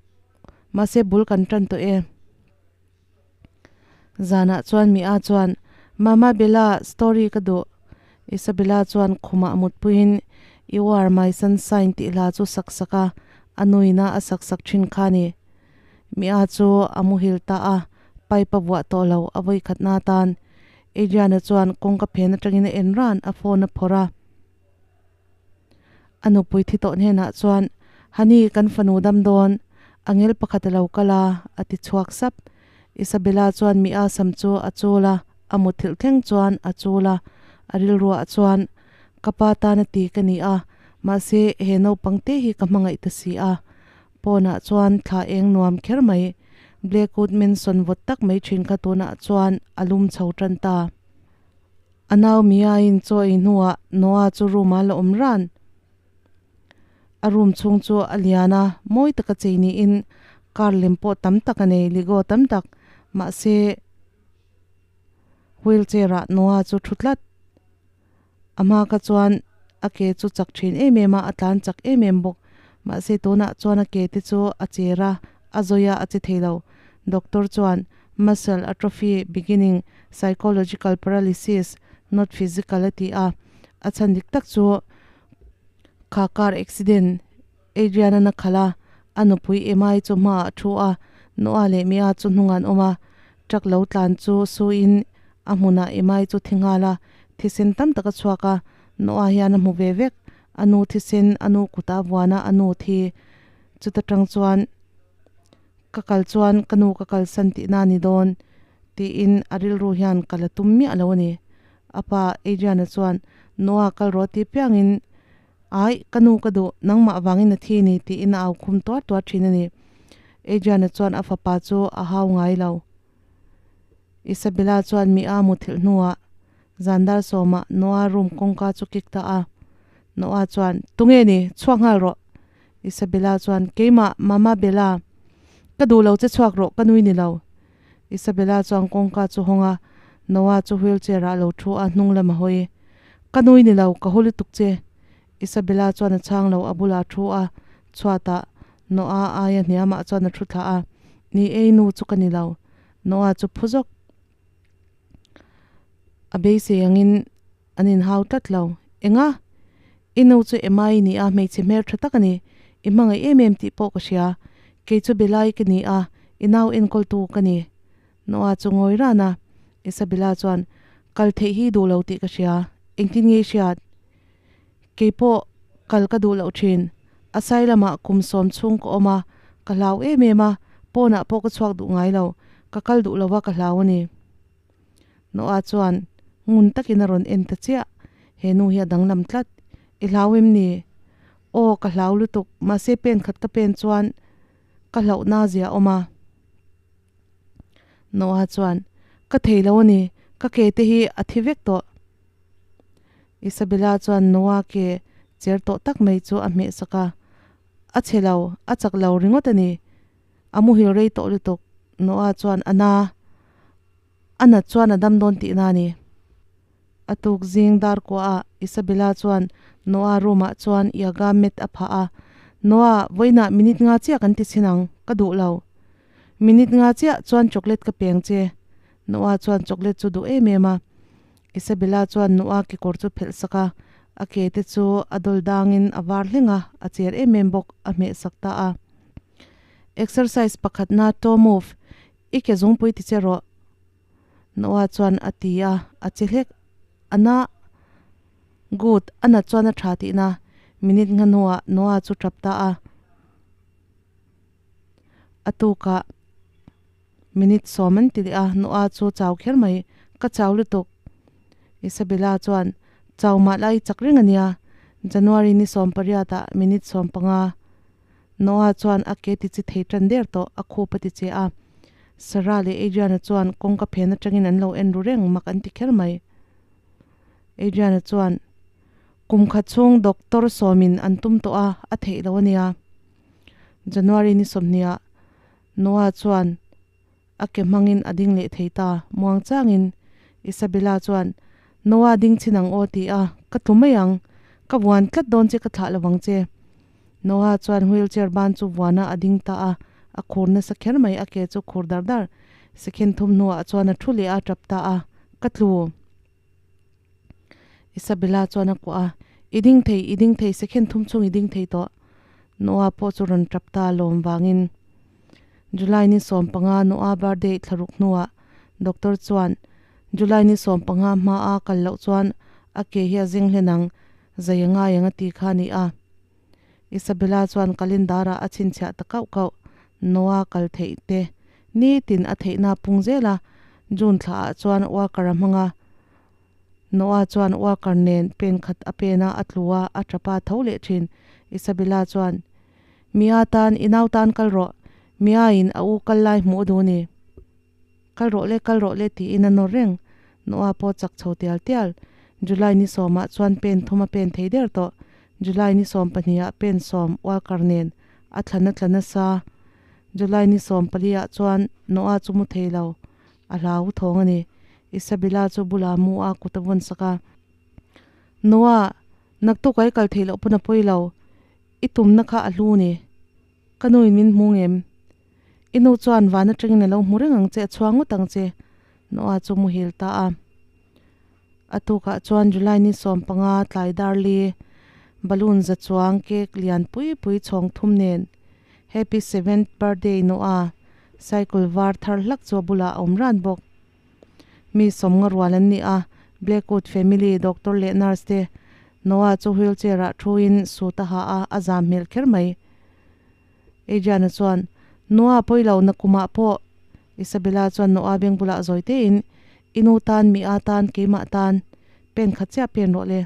mahse bul kan tan tawh e. Zanah chuan Mia chuan, Mama Bella, story ka duh. Isabella chuan khumah mutpuiin, You are my sunshine tih hla chu sak sak a, a nuina a sak sak thin kha a ni. Mia chu a muhil ta a, pipe a vuah tawh lo a vawikhatna atan. Adriana chuan kawngka phen atangin a en ran, a phone a phawrh a. A nupui thi tawh hnenah chuan, Honey, kan fanu dam dawn, angel pakhat a lo kal a, a ti chhuak sap. Isabella chuan Mia sam chu a chul a, a muthilh thleng chuan a chul a, a rilruah chuan, Ka pa tan a ti ka ni a, mahse he naupang te hi ka hmangaih ta si a. Pawnah chuan thla eng nuam kher mai, Blackwood Mansion vawt tak mai thin kha tunah chuan a lum chho tan ta. A nau Mia-in chaw ei hnuah Noah chu room-ah la awm ran. A room chhung chu a lian a, mawi taka chei niin car lem pawh tam tak a nei, Lego tam tak. Mahse, wheelchair-ah Noah chu thu tlat. A hma kha chuan a ke chu chak thin em em a, a tlan chak em em bawk. Mahse tunah chuan a ke te chu a cher a, a zawi a, a che thei lo. Doctor chuan muscle atrophy beginning psychological paralysis not physical a ti a, a chhan dik tak chu kha car accident Adrian-a na khalh a, a nupui Emma-i chu hmaah a thu a, Noah leh Mia chu hnungah an awm a. Truck lo tlan chu suin a hmunah Emma-i chu thi nghal a, thisen tam tak a chhuak a, Noah hian a hmu ve vek. A nu thisen, a nu kuta vuana a nu thi. Chuta tang chuan ka kal chuan ka nu ka kalsan tihna a ni dawn tiin a rilru hian ka la tum miah lo a ni. A pa Adrian-a chuan Noah kal rawh tih piangin Ai, ka nu ka duh, nangmah vangin a thi ni, tiin a au khum tuar tuar thin a ni. Adriana chuan a fapa chu a hau ngai lo. Isabella chuan mi a muthilh hnuah zandar sawmah Noah room kawngka chu kik ta a. Noah chuan, Tunge ni? Chhuak nghal rawh! Isabella chuan, Keimah, Mama Bella. Ka duh lo che chhuak rawh, ka nui ni lo. Isabella chuan kawngka chu hawng a, Noah chu wheelchair ah a lo thu a, hnung lam a hawi. Ka nui ni lo, ka haw lutuk che. Isabella chuan a chhang lo, a bulah a thu a, chhuatah Noah aia hniamah chuan a thu thla a, Ni e, i nu chu ka ni lo. Noah chu phu zawk. A beisei angin an inhau tlat lo. Enga? I nu chu Emma i ni a, hmeichhe hmel tha tak a ni. I hmangaih em em tih pawh ka hria. Kei chu Bella-i ka ni a, i nau enkawltu ka ni. Noah chu ngawi ran a, Isabella chuan, Kal theih hi duh lo tih ka hria. Engtin nge i hriat? Kei pawh kal ka duh loh thin. A sai lamah kum sawm chhung ka awm a, ka hlau em em a, pawnah pawh ka chhuak duh ngai lo. Ka kal duh lo va ka hlau a ni. Noah chuan ngun takin a rawn en ta chiah, he nu hi a danglam tlat, i hlau em ni? Aw ka hlau lutuk, mahse pen khat ka pen chuan ka hlauhna zia a awm a. Noah chuan, Ka thei lo a ni, ka ke te hi a thi vek tawh. Isabella chuan Noah ke cher tawh tak mai chu a hmeh sak a, A chhe lo, a chak lo ringawt a ni. A muhil rei tawh lutuk. Noah chuan a na a nat chuan a dam dawn tihna a ni. A tuk zing dar kuahah Isabella chuan Noah room ah chuan yoga mat a phah a, Noah, vawiinah minute nga chiah kan ti chhin ang, ka duh lo. Minute nga chiah chuan chocolate ka peng che. Noah chuan chocolate chu duh em em a. Isabella chuan Noah kekawr chu phelh sak a, a ke te chu a dawl dangin a var hleng a, a cher em em bawk, a hmeh sak ta a. Exercise pakhatna toe move, I ke zungpui ti che rawh, Noah chuan a ti a, a che hlek. A na Good, a nat chuan a tha tihna. Minute nga hnuah Noah chu tap ta a. A tukah minute sawm an ti leh a, Noah chu chau kher mai, Ka chau lutuk. Isabella chuan, Chau mah lai chak reng a nia. January ni 18 ah minute 15. Noah chuan a ke ti chi thei tan der tawh a khup a ti che a. Sarah leh Adrian-a chuan kawngka phen atangin an lo en ru reng mak an ti kher mai. Adrian-a chuan, Kum khat chhung doctor sawmin an tum tawh a, a theih lo a nia. January ni sawmhniah Noah chuan a ke hmangin a ding leh thei ta. Muang changin Isabella chuan, Noah ding chhin ang aw ti a, ka tlu mai ang. Ka vuan tlat dawn che ka thlah lo vang che. Noah chuan wheelchair ban chu vuana a ding ta a, a khur nasa kher mai a ke chu khur dar dar. Second thum hnuah chuan a thu leh a tap ta a, Ka tlu. Isabella chuan a kuah a, I ding thei, i ding thei, second thum chhung i ding thei tawh. Noah pawh chu rawn tap ta lawm vangin. July ni 15 Noah birthday thlaruk hnuah doctor chuan July ni 15 hma a kal loh chuan a ke hi a zeng hlen ang, zai a ngai ang a ti kha a ni a. Isabella chuan calendar ah a chhinchhiah ta kauh kauh. Noah kal theih te nitin a theihna pung zel a, June thla ah chuan worker a hmang a. Noah chuan worker nen pen khat a pen a, a tlu a, a tap a tho leh thin. Isabella chuan, Mia tan, i nau tan kal rawh. Mia in a u kal lai hmuh a duh a ni. Kal rawh le, kal rawh le tiin a nawr reng. Noah pawh chak chho tial tial. July ni sawmah chuan pen thum a pen thei der tawh. July ni 12 ah pen sawm Walker nen a thlan a tla nasa. July ni 14 ah chuan Noah chu mu thei lo. A hlau thawng a ni. Isabella chu bulah mu a kut a vawn sak a. Noah, naktuk a i kal theih loh pawn a pawi lo. I tumna kha a hlu ni. Ka nu in min hmu ngem? I nu chuan van atangin a lo hmu reng ang che, a chhuang ngawt ang che, Noah chu muhil ta a. A tukah chuan July ni 15 tlai darli balloon za chuang cake lian pui pui chhawng thum nen Happy seventh birthday Noah cycle var thar hlak chu a bulah a awm ran bawk. Mi sawmnga rual an ni a, Blackwood family doctor leh nurse te Noah chu wheelchair ah thu in suit a ha a, a zam hmel kher mai. Adriana chuan, Noah pawi lo na kumah pawh Isabella chuan Noah beng bulah zawi te in, I nu tan, mi a tan, keimah tan pen khat chiah pen rawh le.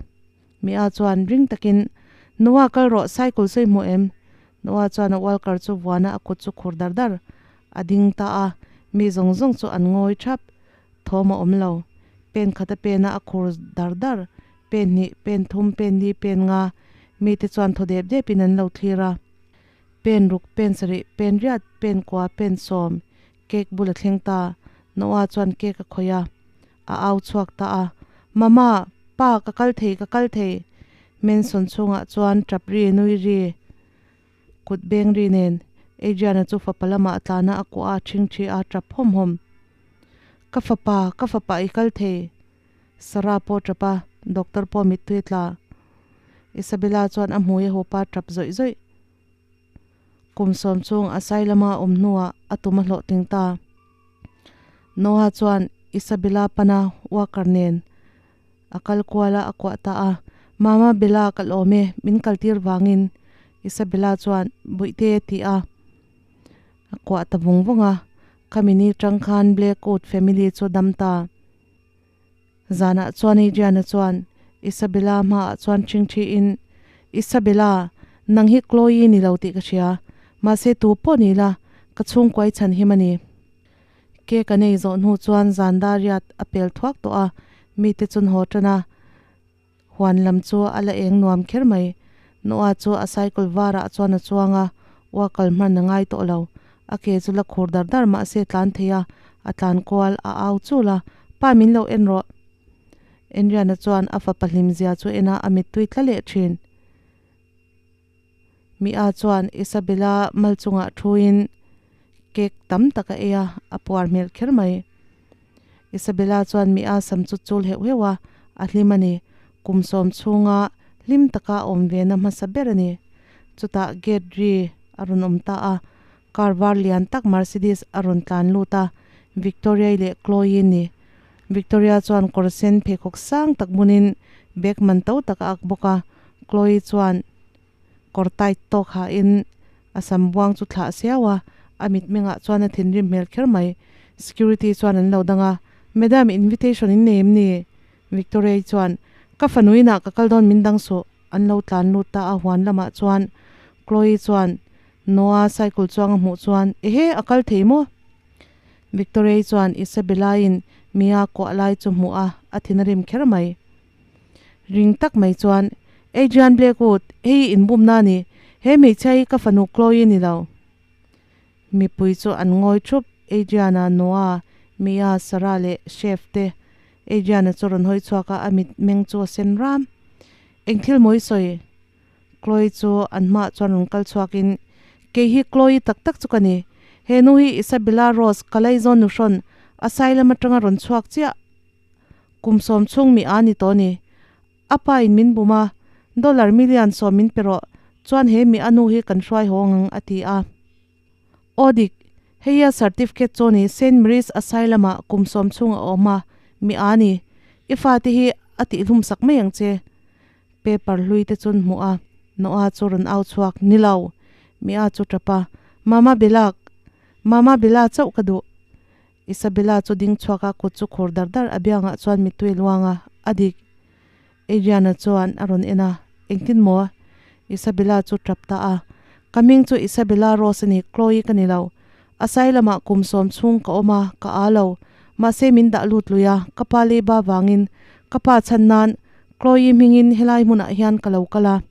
Mi a chuan ring takin, Noah kal rawh, cycle sawi hmuh em? Noah chuan a walker chu vuana a kut chu khur dar dar a ding ta a, mi zawng zawng chu an ngawi thap. Thawm a awm lo. Pen khat a pen a, a khur dar dar. Pen hnih, pen thum, pen li, pen nga. Mite chuan thaw dep depin an lo thlir a. Pen ruk, pen sarih, pen riat, pen kua, pen sawm. Cake bul a thleng ta. Noah chuan cake a khawih a. A au chhuak ta a. Mama! Pa, ka kal thei, ka kal thei! Mansion chhungah chuan tap ri, nui ri. Kut beng ri nen Adrian-a chu fapa lamah a tlan a, a kuah a, ṭhing ṭhi a, ṭap hawm hawm. Ka fapa, ka fapa i kal thei! Sarah pawh ṭap a, doctor pawh mittui a tla. Isabella chuan a hmui a hup a, ṭap zawih zawih. Kum sawm chung a sai lama a awm hnuah a tum a hlawhtling ta. Noah chuan Isabella pana walker nen A kal kual a, a kuah ta a. Mama Bella ka lawm e, min kaltir vangin Isabella chuan Bawihte a ti a. A kuah ta vung vung a. Khami ni tang khan Blackwood family chu dam ta. Zanah chuan Adriana chuan Isabella hmaah chuan ṭhingṭhi in, Isabella, nang hi Chloe ni lo tih ka hria. Mahse tu pawh ni la, ka chhungkuai chhan him a ni. Cake an ei zawh hnu chuan zan dar riat a pel thuak tawh a, mite chun haw tan a, huan lam chu a la eng nuam kher mai. Noah chu a cycle varah chuan a chuang a, ua kal hman a ngai tawh lo. A ke chu la khur dar dar mahse tlan thei a, a tlan kual a au chul a, Pa min lo en rawh. Enriana chuan a fapa hlim zia chu en a, a mittui tla leh thin. Mia chuan Isabella mal chungah thuin cake tam tak a ei a, a puar hmel kher mai. Isabella chuan Mia sam chu chul heuh heuh a, a hlim a ni. Kum sawm chhunga hlim taka a awm ve na hmasa ber a ni. Chutah gate ri a rawn awm ta a, car var lian tak Mercedes a rawn tlan lut a, Victoria-i leh Chloe-i ni. Victoria chuan kawr sen pheikhawk sang tak bunin bag man to tak a ak bawk a, Chloe chuan kawr tight tawk ha in a sam buang chu thlah siau a, a mitmengah chuan a thinrim hmel kher mai. Security chuan an lo dang a, Madam, invitation in nei em ni? Victoria-i chuan, Ka fanu inah ka kal dawn min dang suh. An lo tlan lut ta a, huan lamah chuan Chloe chuan. Noah cycle chuang a hmuh chuan, Ehe, a kal thei maw? Victoria-i chuan Isabella-in Mia kuah lai chu hmuh a, a thin a rim kher mai. Ring tak mai chuan, Adrian Blackwood, hei hi inbumna a ni. He hmeichhia hi ka fanu Chloe ni lo. Mipui chu an ngawi thup, Adrian-a, Noah, Mia, Sarah leh Chef te. Adrian-a chu rawn hawi chhuak a, a mitmeng chu a sen ram. Eng thil maw i sawi? Chloe chu an hmaah chuan rawn kal chhuakin, Kei hi Chloe tak tak chu ka ni. He nu hi Isabella Rose, ka laizawn nu hrawn, asylum atanga rawn chhuak chiah. Kum sawm chhung mi a ni tawh ni. A pa in min bum a, dollar million sawm min pe rawh, chuan he mi a nu hi kan hruai haw ang a ti a. Aw dik, hei a certificate chu ni Saint Mary's Asylum ah kum sawm chhung a awm a, mi a ni. I fate hi a tihhlum sak mai ang che. Paper hlui te chun hmuh a, Noah chu rawn au chhuak, Ni lo! Mi a chu tap a, Mama Belak! Mama Bella chauh ka duh! Isabella chu ding chhuak a, kut chu khur dar dar a biangah chuan mittui luang a, a dik. Adriana chuan a rawn en a, Engtin maw? Isabella chu tap ta a, Ka hming chu Isabella Rose a ni, Chloe ka ni lo. Asylum ah kum sawm chhung ka awm a, ka aa lo. Mahse min dah lut lui a, ka pa leiba vangin ka pa chhan nan Chloe hmingin helai hmunah hian ka lo kal a.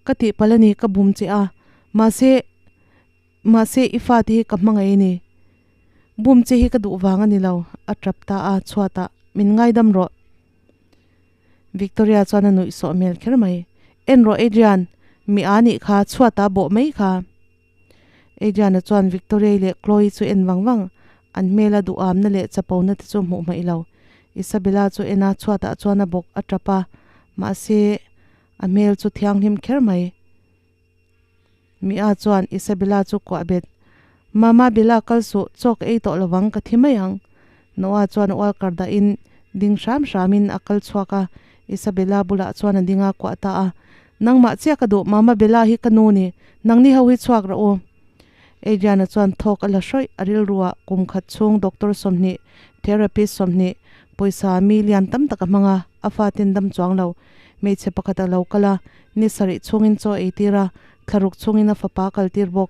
Ka tihpalh a ni, ka bum che a, mahse Mahse i fate hi ka hmangaih a ni. Bum che hi ka duh vang a ni lo, a tap ta a, chhuatah min ngaidam rawh. Victoria chuan a nuih sawh hmel kher mai. En rawh Adrian, mi a nih kha, chhuatah bawh mai kha. Adrian-a chuan Victoria-i leh Chloe chu en vang vang, an hmela duhamna leh chapona te chu hmuh hmaih lo. Isabella chu en a, chhuatah chuan a bawk a tap a, mahse a hmel chu thianghlim kher mai. Mia chuan Isabella chu kuah bet. Mama Bella kal suh, chaw ka ei tawh lovang ka thi mai ang. Noah chuan walker dahin ding hram hramin a kal chhuak a, Isabella bulah chuan a ding a kuah ta a. Nangmah chiah ka duh, Mama Bella hi ka nu ni, nangni ho hi chhuak rawh u. Adriana chuan thawk a la hrawih, a rilruah kum khat chhung doctor 20, therapist 20, pawisa mi lian tam tak a hmang a, a fatin dam chuang lo. Hmeichhe pakhat a lo kal a, ni sarih chhungin chaw ei tir a, thlaruk chhungin a fapa kal tir bawk.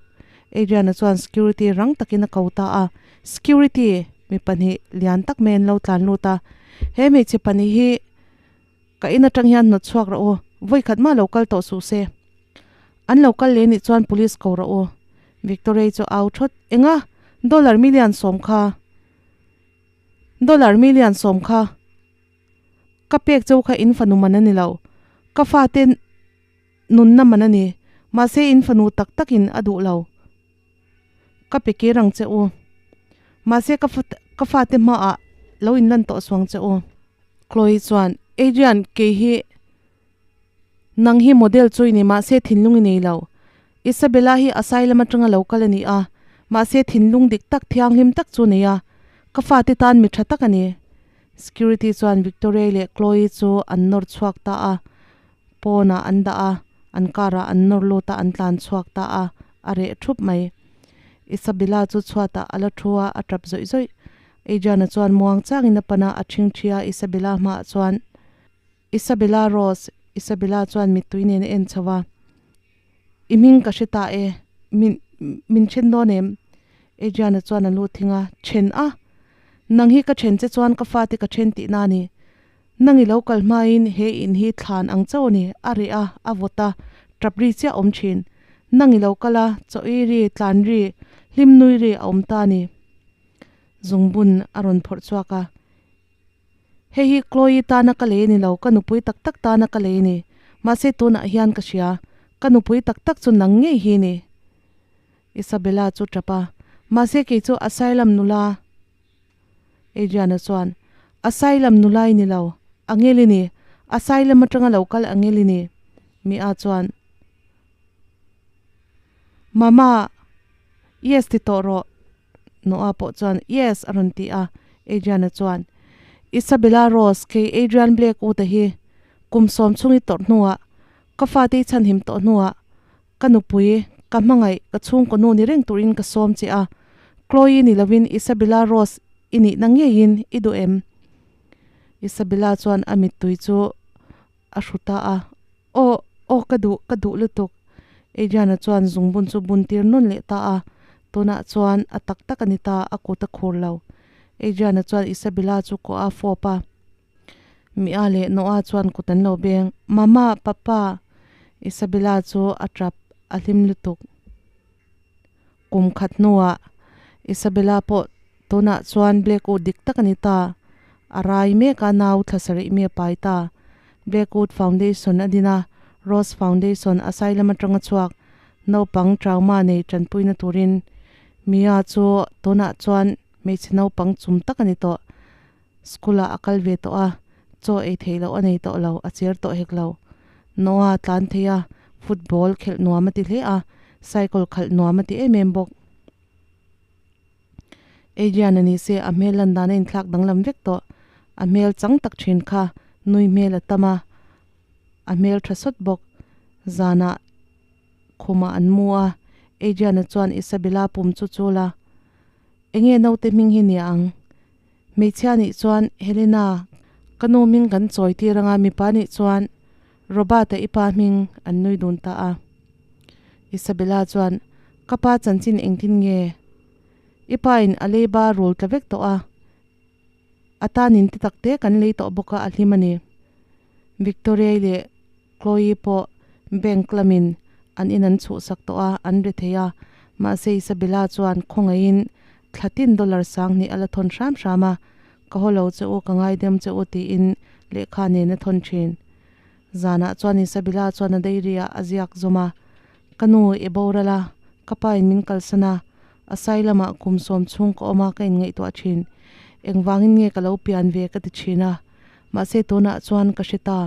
Adrian-a chuan security rang takin a ko ta a, Security! Mi pahnih lian tak mai an lo tlan lut a, He hmeichhe pahnih hi ka in atang hian hnawt chhuak rawh u, vawikhat mah lo kal tawh suh se. An lo kal leh nih chuan police ko rawh u. Victoria-i chu au thawt, Enga? Dollar million sawm kha! Dollar million sawm kha! Ka pek cho kha in fanu man a ni lo. Ka fate nunna man a ni. Mahse in fanu tak takin a duh lo. Ka pe kir ang che u. Mahse ka ka fate hmaah lo inlan tawh suang che u. Chloe chuan, Adrian, kei hi nang hi model chu i ni mahse thinlung i nei lo. Isabella hi asylum atanga lo kal a ni a, mahse thinlung dik tak thianghlim tak chu nei a. Ka fate tan mi tha tak a ni. Security chuan Victoria leh Chloe chu an nawr chhuak ta a, pawnah an dah a, an car ah an nawr lut a, an tlan chhuak ta a, a reh thup mai. Isabella chu chhuatah a la thu a, a tap zawih zawih. Adriana chuan muang changin a pan a, a thingthi a, Isabella hmaah chuan, Isabella Rose, Isabella chuan mittui nen a en chho a, I hming ka hre ta e, min, min then dawn em? Adriana chuan a lu thing a, Then a? Nang hi ka then che chuan ka fate ka then tihna a ni. Nang i lo kal hmain he in hi thlan ang chauh a ni, a reh a, a vawt a, tap ri chiah awm thin. Nang i lo kal a, chaw ei ri, tlan ri, hlim nui ri a awm ta a ni. Zungbun a rawn phawrh chhuak a. Hei hi Chloe tana ka lei a ni lo, ka nupui tak tak tana ka lei a ni. Mahse tunah hian ka hria, ka nupui tak tak chu nang ngei hi ni. Isabella chu tap a, mahse kei chu Asylum nula. Adriana chuan, Asylum nula i ni lo, Angel i ni, Asylum atanga lo kal Angel i ni. Mia chuan, Mama, yes ti tawh rawh. Noah pawh chuan, Yes, a rawn ti a. Adrian-a chuan, Isabella Rose, kei Adrian Blackwood-a hi kum sawm chhung i tawrh hnuah, ka fate i chhanhim tawh hnuah, ka nupui, ka hmangaih, ka chhungkaw nu ni reng turin ka sawm che a. Chloe ni lovin Isabella Rose i nihna ngeiin i duh em? Isabella chuan a mittui chu a hru ta a. Aw, aw ka duh, ka duh lutuk. Adrian-a chuan zungbun chu bun tir nawn leh ta a, tunah chuan a tak tak a ni ta, a kut a khur lo. Adrian-a chuan Isabella chu kawh a fawp a. Mia leh Noah chuan kut an lo beng, Mama, Papa! Isabella chu a tap a hlim lutuk. Kum khat hnuah Isabella pawh tunah chuan Blackwood dik tak a ni ta. A rai mek a, nau thla sarih mi a pai ta. Blackwood Foundation a din a, Rose Foundation Asylum atanga chhuak naupang trauma nei tanpuina turin Mia chu tunah chuan hmeichhe naupang chum tak a ni tawh. School ah a kal ve tawh a, chaw ei theih loh a nei tawh lo, a cher tawh hek lo. Noah tlan thei a, football khelh nuam a ti hle a, cycle khalh nuam a ti em em bawk. Adrian a ni se a hmel lan dan a inthlak danglam vek tawh, a hmel chang tak thin kha nui hmel a tam a, a hmel tha sawt bawk. Zanah khumah an mu a, Adrian-a chuan Isabella pum chu chul a, Enge naute hming hi nia ang? Hmeichhia nih chuan Helena, ka nu hming kan chawi tir anga mipa nih chuan Robert-a i pa hming an nui dun ta a. Isabella chuan, Ka pa chanchin engtin nge? I pa in a leiba rul tla vek tawh a, a tanin ti tak te kan lei tawh bawk a, a hlim a ni. Victoria-i leh Chloe pawh bank lamin an in an chhuhsak tawh a, an ri thei a, mahse Isabella chuan khawngaihin thla tin dollar sanghnih a la thawn hram hram a, ka haw lo che u, ka ngaidam che u tiin lehkha nen a thawn thin. Zanah chuan Isabella chuan a diary ah a ziak zawm a, Ka nu i boral a, ka pa in min kalsan a, asylum ah kum sawm chhung ka awm a ka inngaihtuah thin. Engvangin nge ka lo pian ve ka ti thin a, mahse tunah chuan ka hre ta.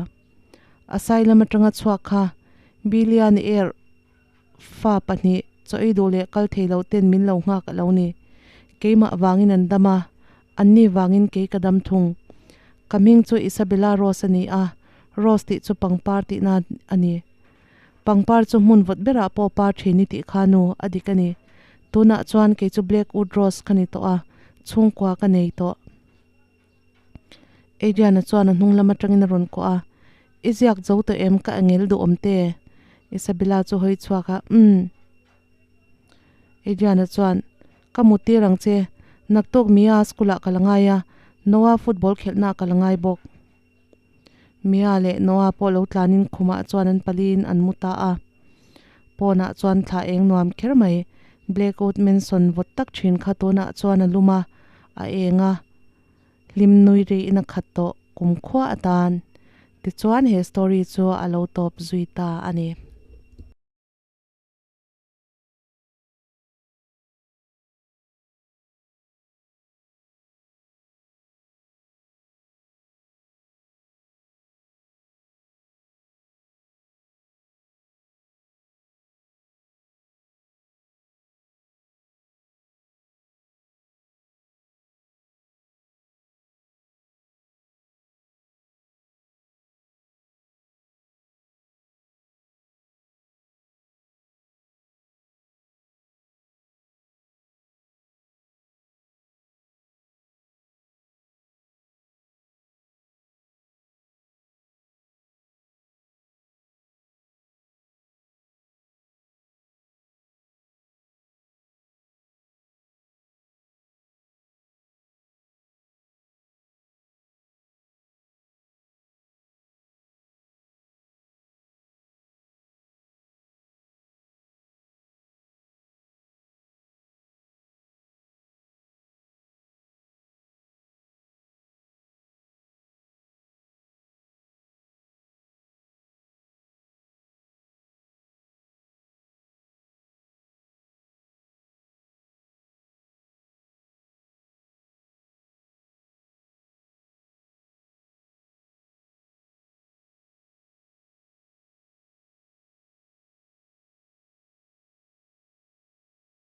Asylum atanga chhuak kha Billion Air fa pahnih chaw ei duh leh kal thei lo ten min lo nghak a lo ni. Keimah vangin an dam a, anni vangin kei ka dam thung. Ka hming chu Isabella Rose a ni a, Rose tih chu pangpar tihna a ni. Pangpar chu hmun vawt berah pawh par thin i tih kha nu a dik a ni. Tunah chuan kei chu Blackwood Rose ka ni tawh a, chhungkua ka nei tawh. Adrian-a chuan a hnung lam atangin a rawn kuah a, I ziak zo tawh em ka angel duh awm te? Isabella chu hawi chhuak a, Umm. Adrian-a chuan, Ka mut tir ang che, naktuk Mia school-ah ka la ngai a, Noah football khelhnaah ka la ngai bawk. Mia leh Noah pawh lo tlanin khumah chuan an paliin an mu ta a. Pawnah chuan thla eng nuam kher mai, Blackwood Mansion vawt tak thin kha tunah chuan a lum a, a eng a, hlim nui riin a khat tawh kumkhua atan. Tichuan he story chu a lo tawp zui ta a ni.